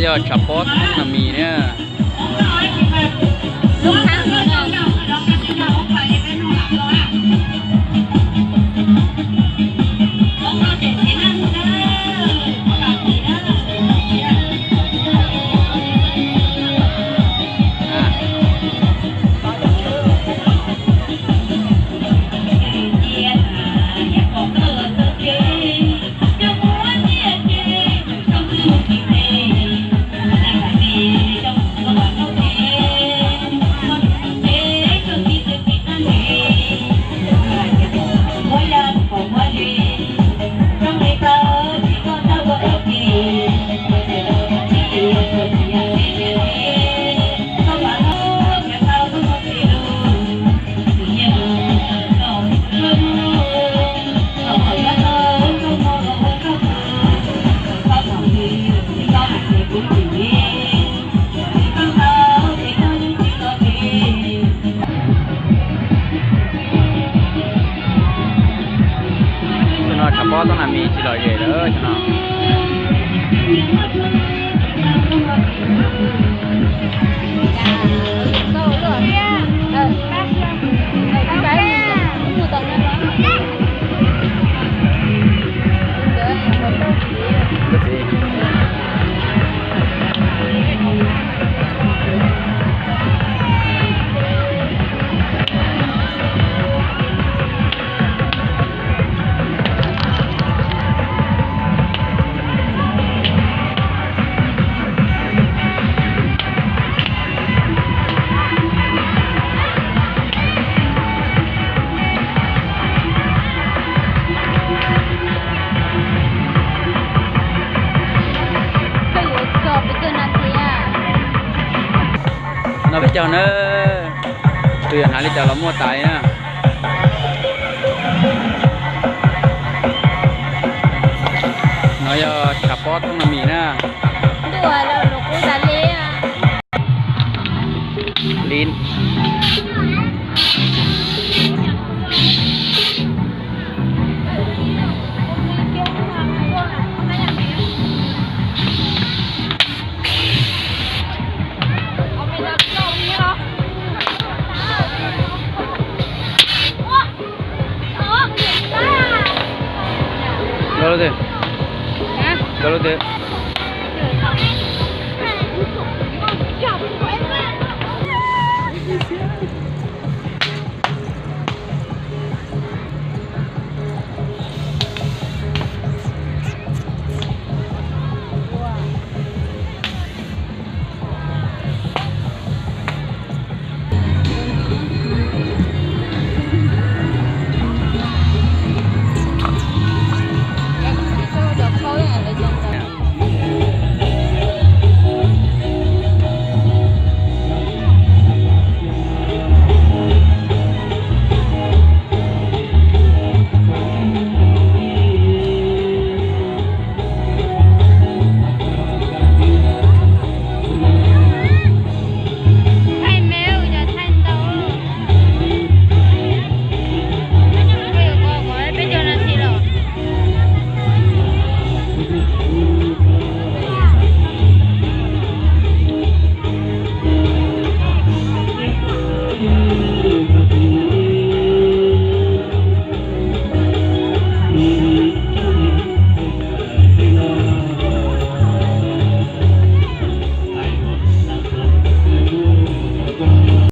Yog tshav pob thoob nas mis na. Tam no tshav pob thoob nas mis tsis lom zem lawm tam no. No peb caug na, tus yog hnav li cas los muaj tas li na. No yog tshav pob thoob nas mis na. Li Nkauj Lub twg? Nkauj Lub twg?